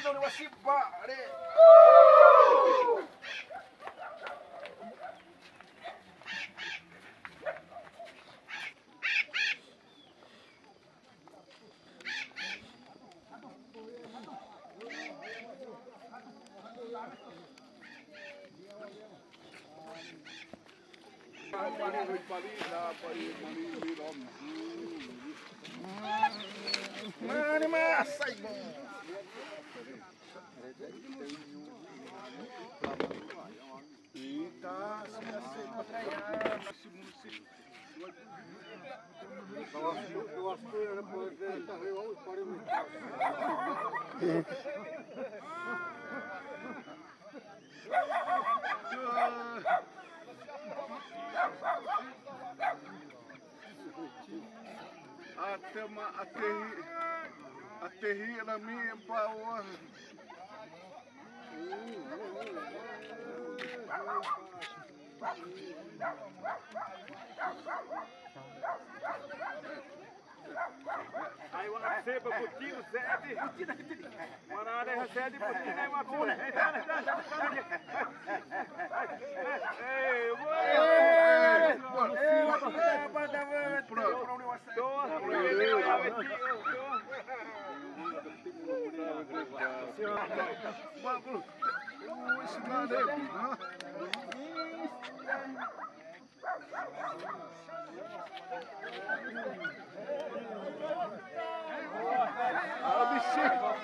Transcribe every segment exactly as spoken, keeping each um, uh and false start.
Ore wasi'uba'rã. Mani ma, sai bom. Eita, sai, sai. Atema atehi, atehi na mi bawa. Aiwa, seba kutiro sede. Marare hasede kutiro, aiwa, kule. Ei,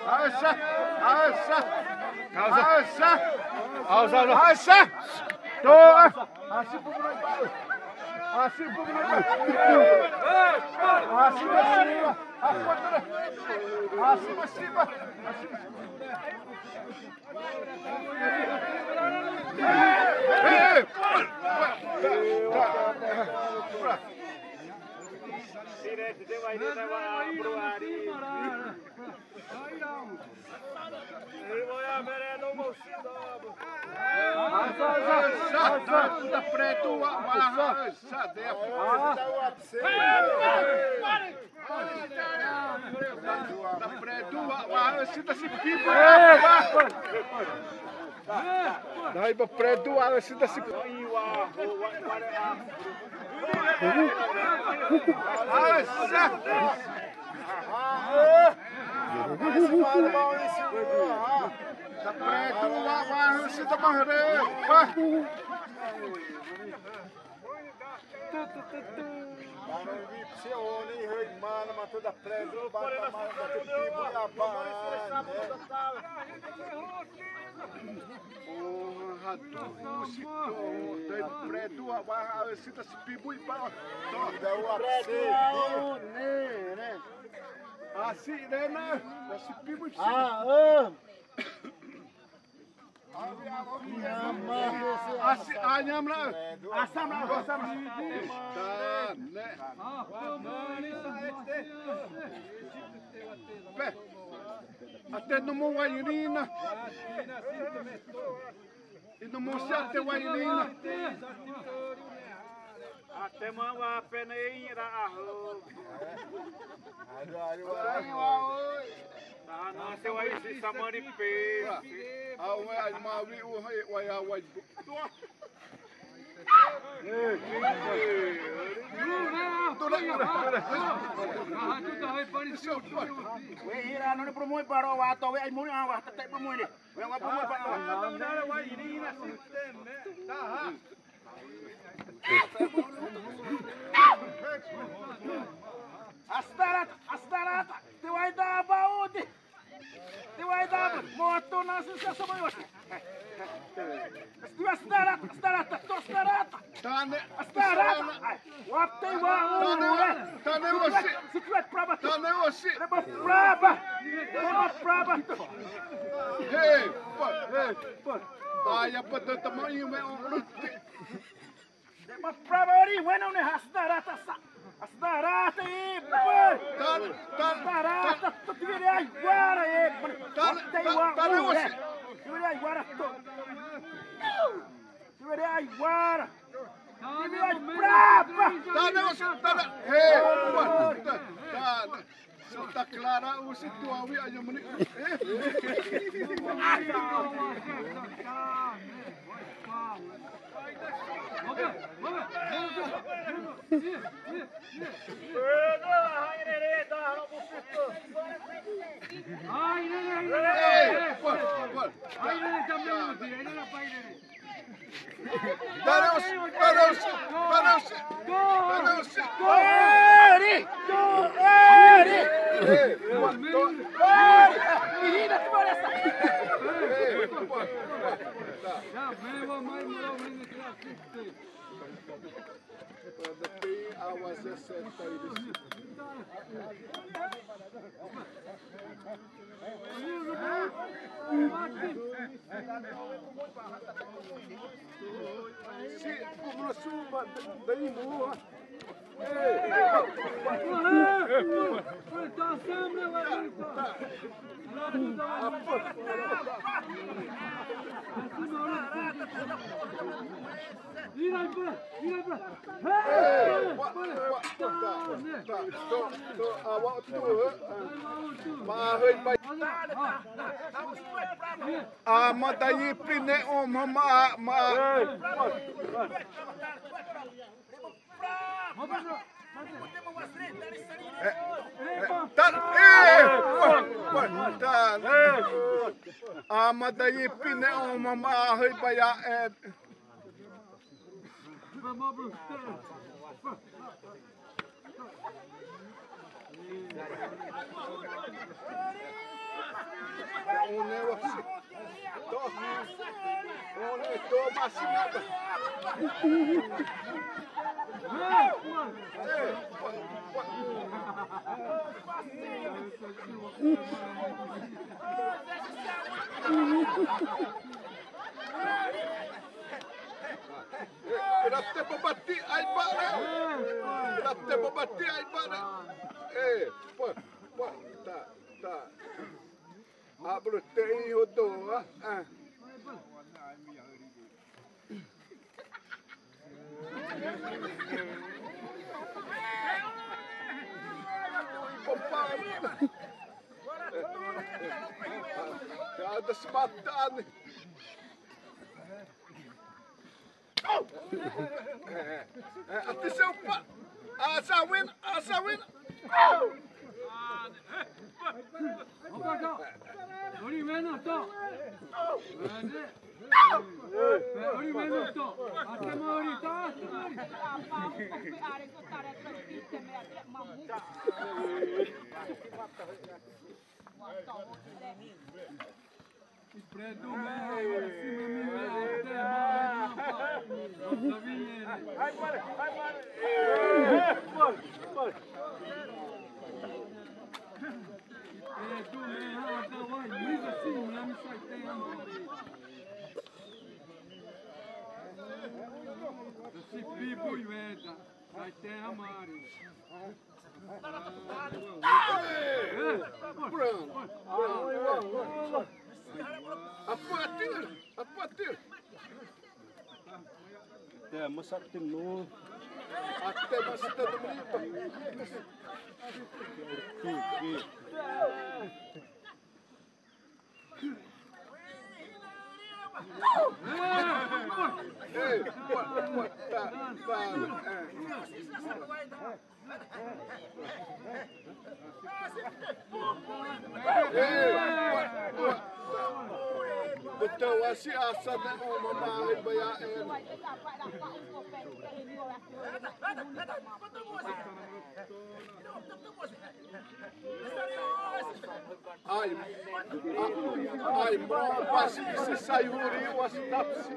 Asa, asa, asa, asa, asa, tô, asa, asa, asa, asa, asa, asa, asa, Preto, a barra, sabe? Da Preto, a, a, esse da Cipiba. Daí, ba Preto, a, esse da Cipiba. Asa. Da Preto, a, a, esse da Marrepa. Barõwi pse õ ni hâimana ma tô da Preto, ba ta ma da Cipiba, ba, né? Porra, tô, tô, tô, da Preto, a, a, esse da Cipiba, ba, tô. Da Preto, né, né? Assim, né, né? Da Cipiba, ah, ah. Asi, anyamra. Asamra, asamra. Tane. Pé. Até no mo wairina. E no mo se até wairina. Até ma wa pene ira aho. Ayo, ayo, ayo. Taha na se wa isi samari pe. Awe ai ma wi u hai wa ya wa. Tura, tura, tura. We ira no ni promote baro wa to we ai mo wa te promote. We wa promote baro. Astarata, astarata, te wai da baute. Te wai da moto na se sa sama yote. Astarata, astarata, to astarata. Tane, astarata. Ai, wa te wa. Tane wa, tane wa si. Secret praba. Tane wa si. Praba, praba. Praba. Hey, pa, hey, pa. Aya pa ta ma i me o. Dema praba ri wena ne hasdarata sa. Hasdarata e. Hasdarata to tivere ai wara e. Te wa. Tivere ai wara to. Tivere ai wara. Tivere ai praba. Tane wa sa, tane. Hey, wa. Tane. Santa Clara, o se tu awi ayo mani. Parou, parou, parou, parou. Eri! Eri! Menina, que parece. A ma da ipine õ ma, ma, ma. Ê, ê, ta, ê, ta, ê. A ma da ipine õ ma, ma hâiba a'é. One wa, to, one to masina. Rate babati ai ba'ré. Rate babati ai ba'ré. Ê, pô, pô, ta, ta. Abro te i hodo, ah, ah. Opa. Cada semana. Atenção, pa. Asawin, asawin. Opa, to. Ori meno to. Ori meno to. Ate mori to, ate mori. Pronto. Apatir, apatir. Te masa tinu. Até masa tinu menino. Ei, pô, pô, tá, tá, é. Ei, pô, pô, tá. Botão assim, asa da uma marra e vai a ela. Ai, ai, mro, pasi si sayuri, wasi tapsi.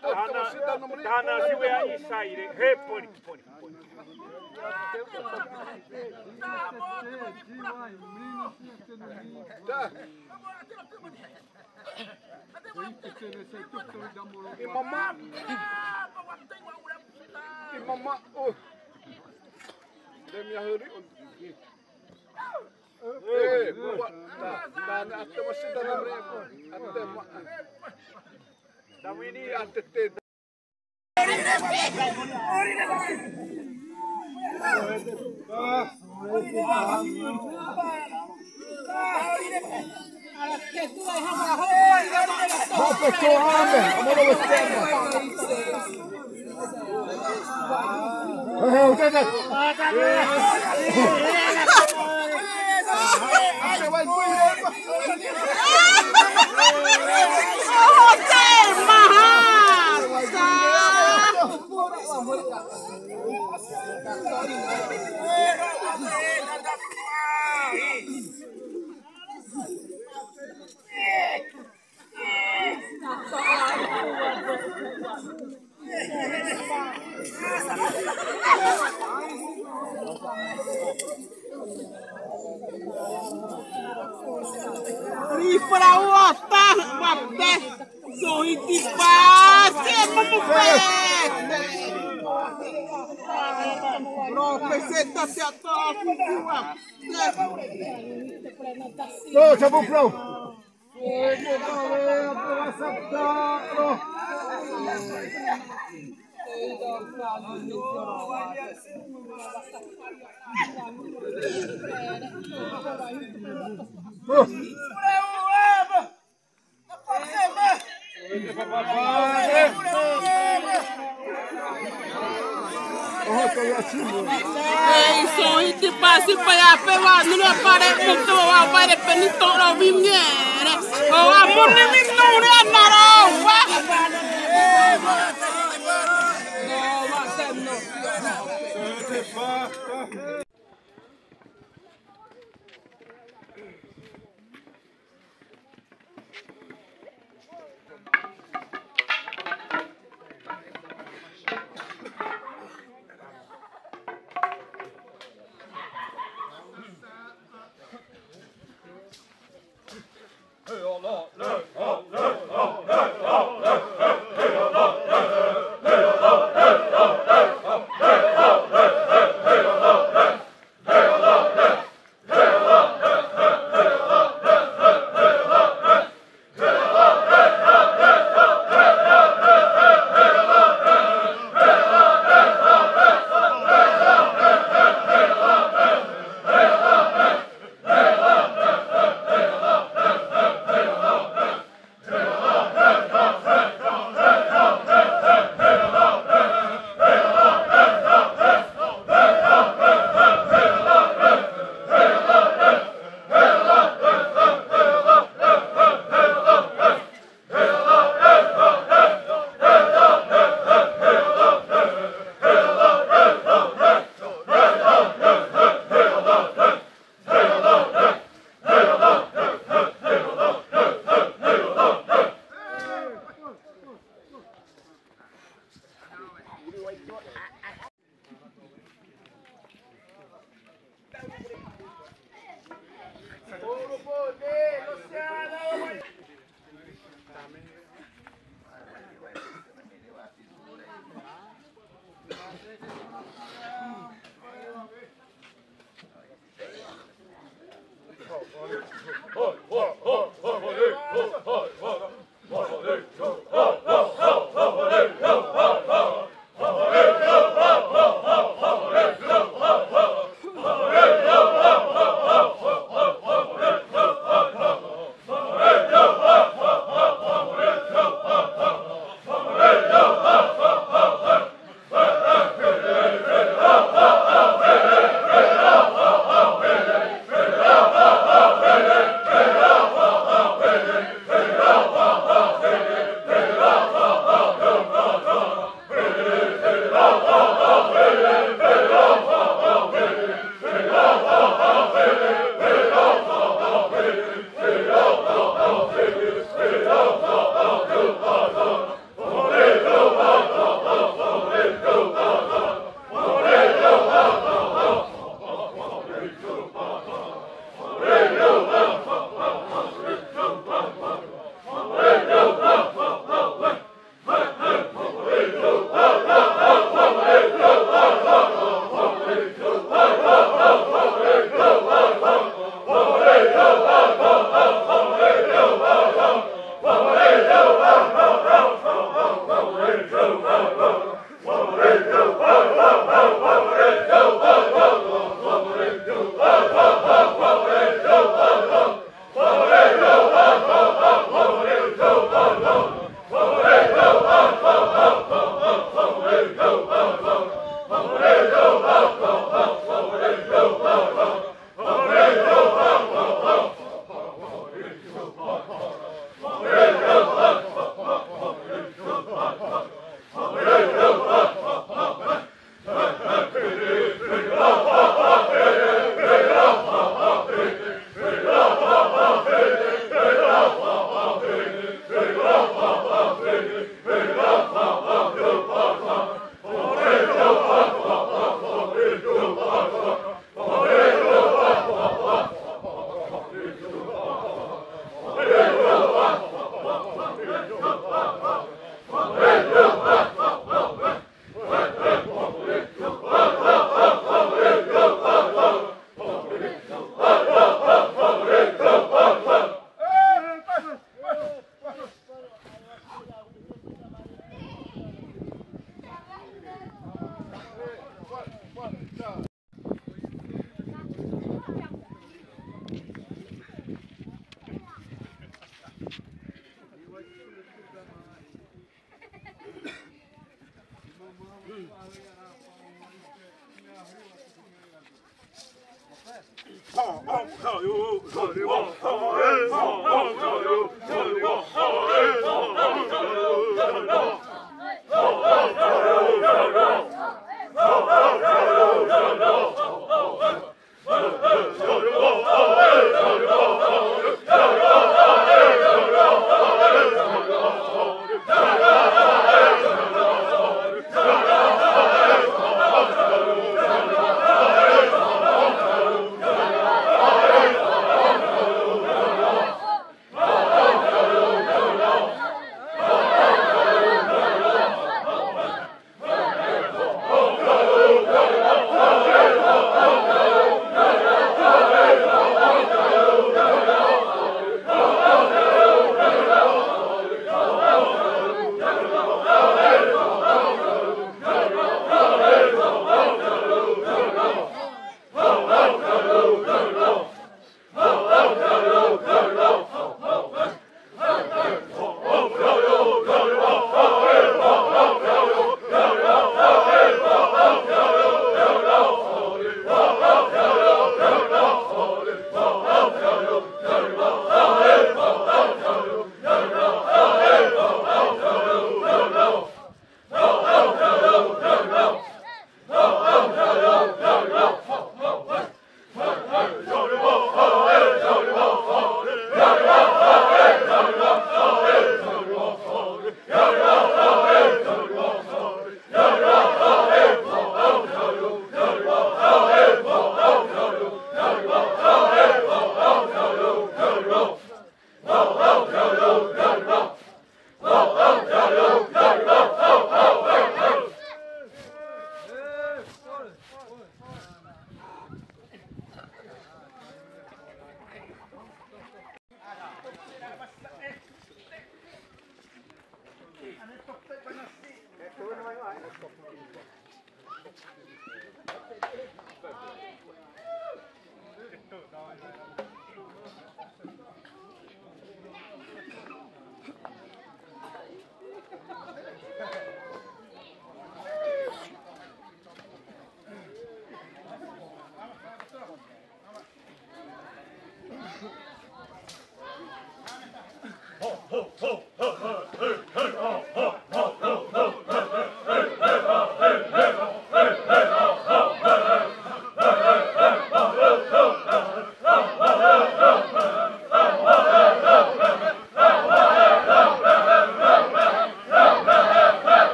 Tana, tana siwe ani saire, he pori, pori, pori. Tá. E mamá. E mamá. Oh. Demi ahli. Eh, buat. Nah, nah, nah, atema sida namre. Atema. Damini atete. Ri pra wata wate zoiti pasi mumupete. Profeseta se atoa fufua. Tô, chama o Frão. Ei, sô iti pasi pa ya pe wa nuna pare pinto wa pare penito ro vimere. O wa mune mi nure anaro wa.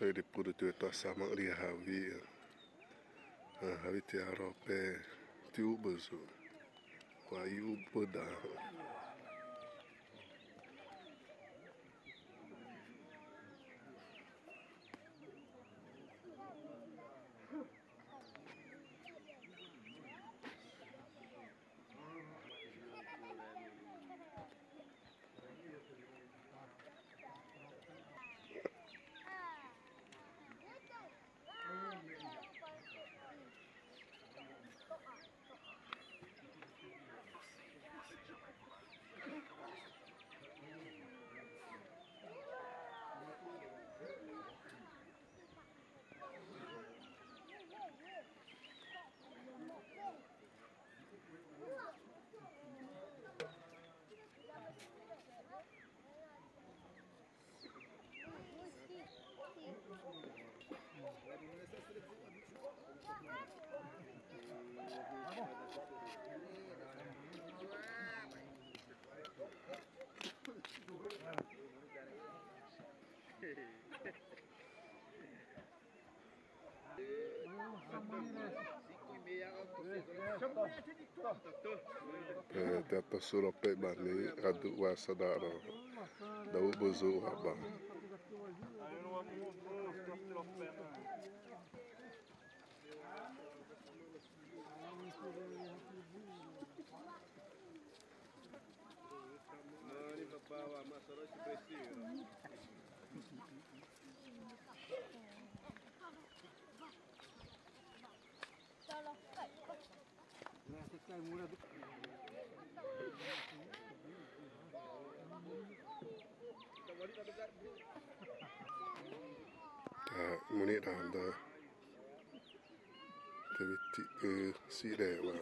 Hâiripuru ti'ai tô asa ma 're hawi. Hawi ti'ai ré pé ti'ai ubâ zô. Waiubâ da. E, te atoso ré pé ĩma ni, adu wa sada ro. Da u buzu wa ba. Ĩmorĩ da, da te te te siré wa.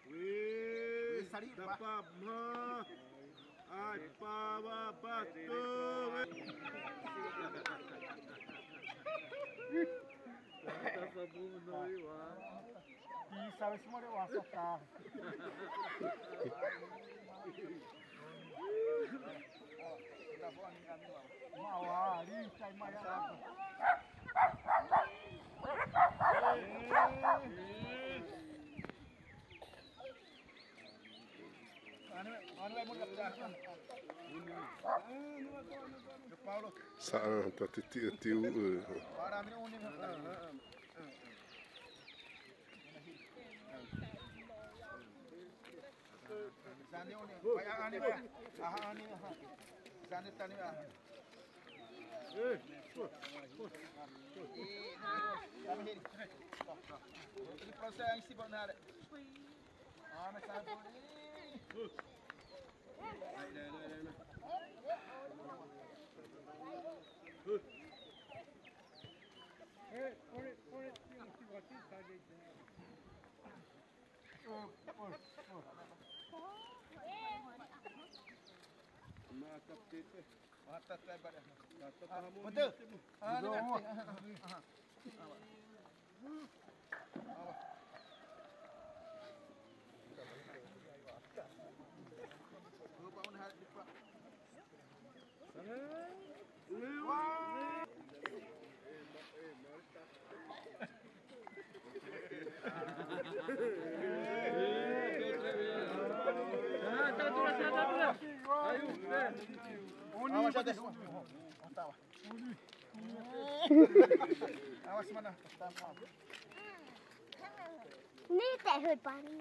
Wi, dapa ma. Ai, pa, wa, pa, tu, wi. Dapa bu, no, wi, wa. Ti sabe se more wa sota. Sa ta titi tiu. Zane uni, pai, ani, pai. Aha, ani, aha. Zane tani, aha. Ini proses yang sibuk narik. Ana sabu. Betul. Ni te hut pani.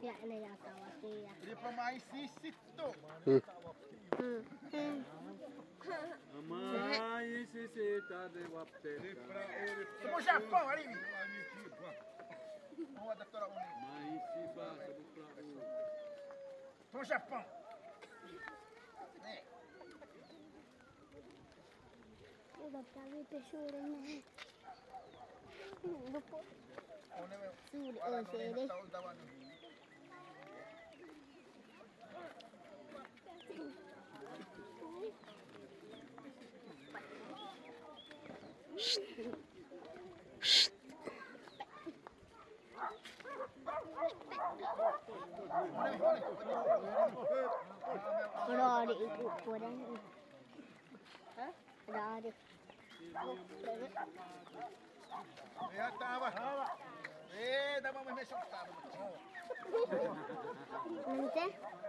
Ya, ne ya tawati ya. Dia pemain sisi tu. Mai sisi tade wapte. Semua siapa hari ini? Mau ada tolak ini. Mai siba sebut pelaku. Semua siapa? Nih. Udah kami pesurin. Sudah, oh, sini. Rari ibu kurang. Rari. Ya, tava. Eh, dá uma mexida. Não tem?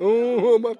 Oh, ma-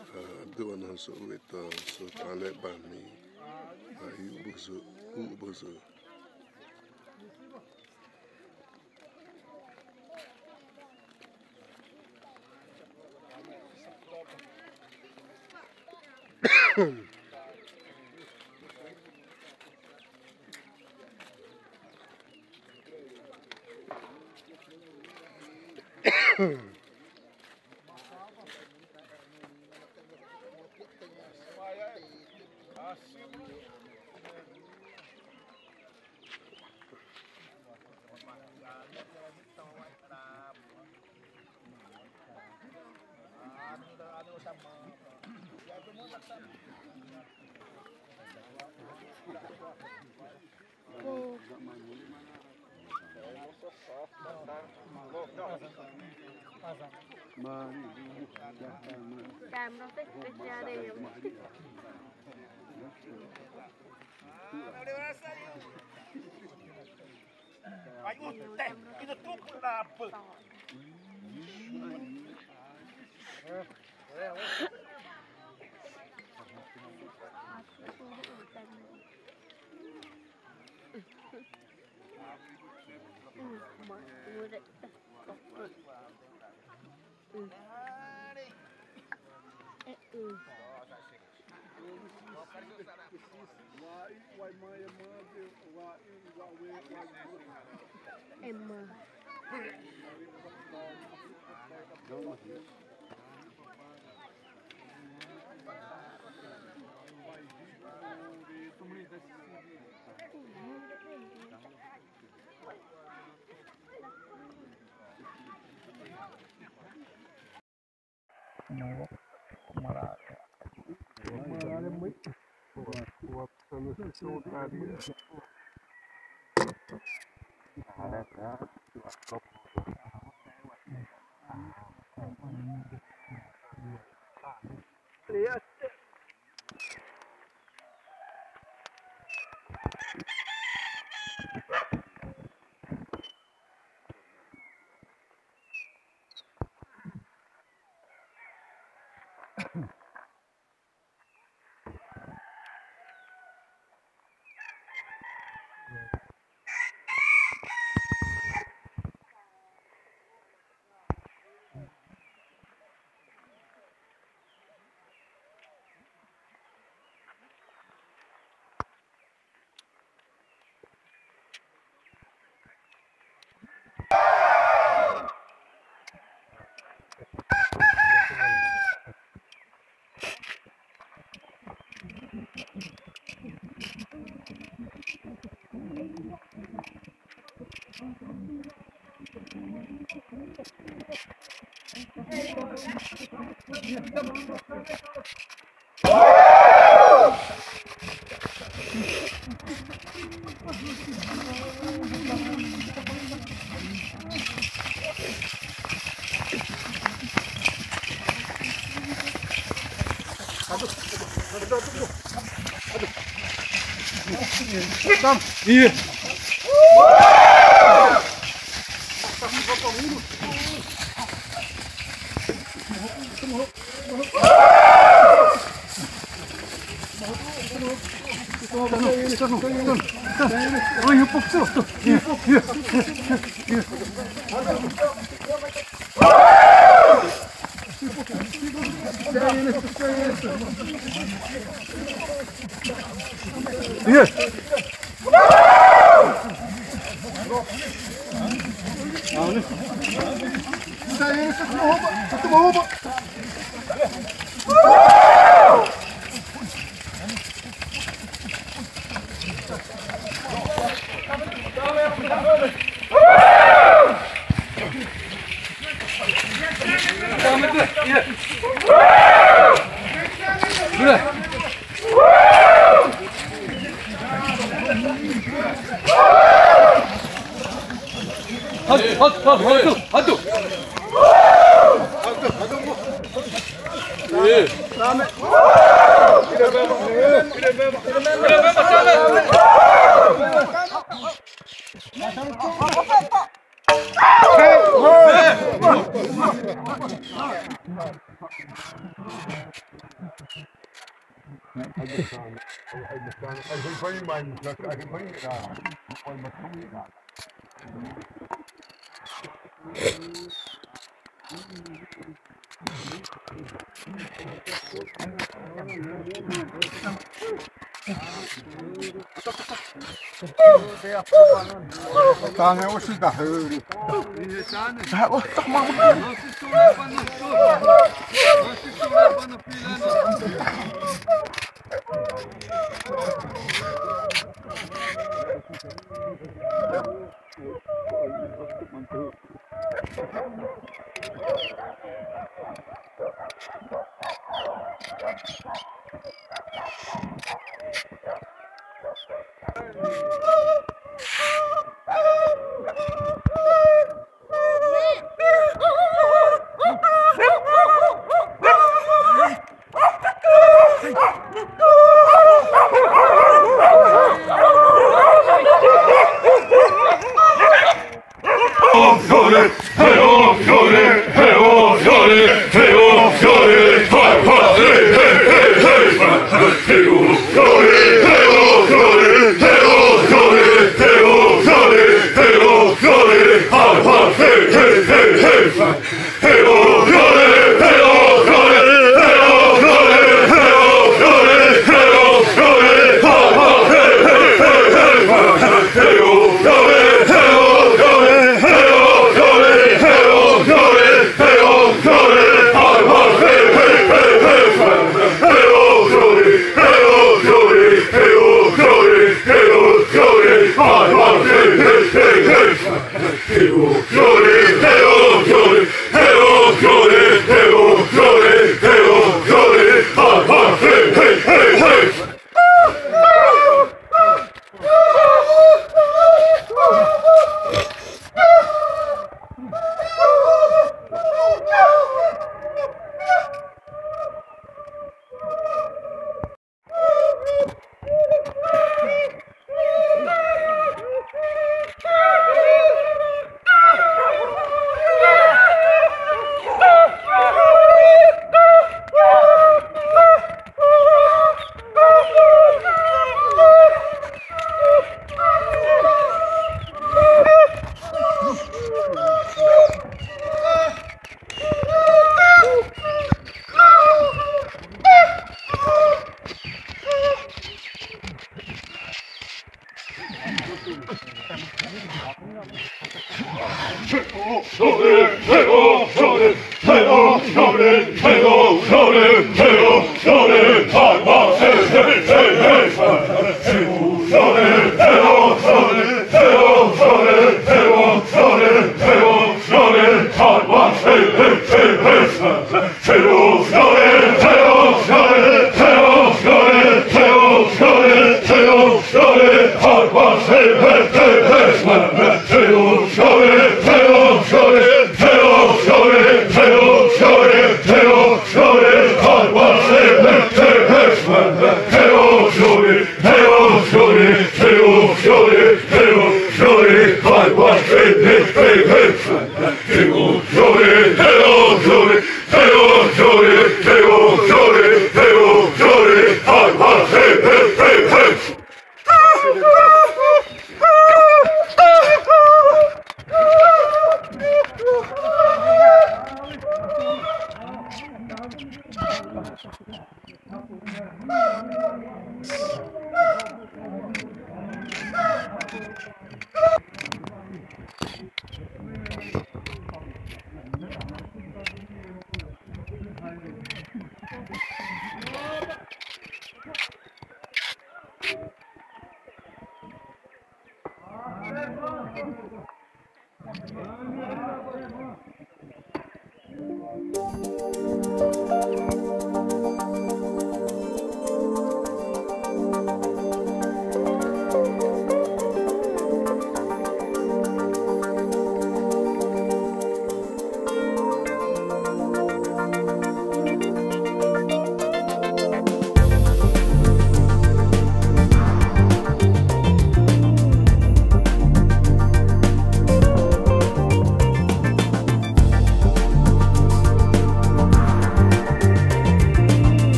Ãhã, dua na sô weta sô tane bani. Ai, ubuzu, ubuzu. Emma. Ih. Tane oxi da huri. Da o tama.